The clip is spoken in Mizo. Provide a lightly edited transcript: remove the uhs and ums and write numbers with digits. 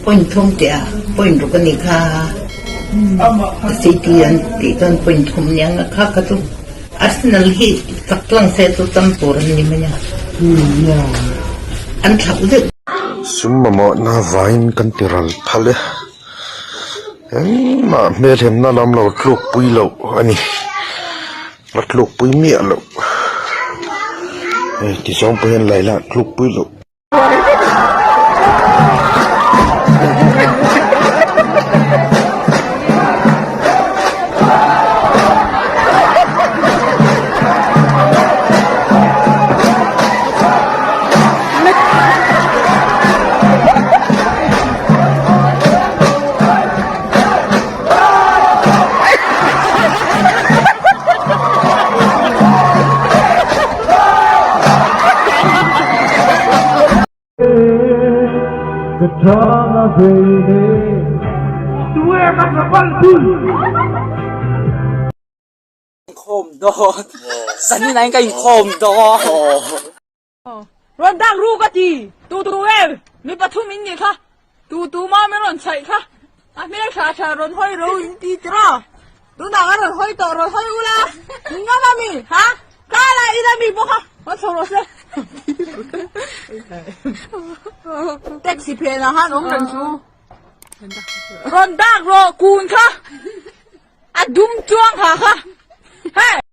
Point thum tih a point ruk a nih kha City an tih chuan point thum nia nga kha kha chu Arsenal hi chak tlang se chu cham tur an ni mai a an thlauh deuh. Sum mamawhna vangin kan ti ral phal e. Engmah hmelhemna lam lo tlukpui loh a ni. A tlukpui miah loh. Hei ti zawng pawh hian laila tlukpui loh. Inkhawm dawn zanin ah hian ka inkhawm dawn. Rawn dak ru ka ti tu tu em mi pathum in nih kha tu tu ma min rawn chhaih kha a hmel tha tha rawn hawi ro in ti tira tunah ka rawn hawi tawh rawn hawi ula min ngam a mi ha ka la ila mi bawk a rawn chho rawh se taxi phenah khan awm reng chu rawn dak rawh kun kha a dum chuang ha kha hei.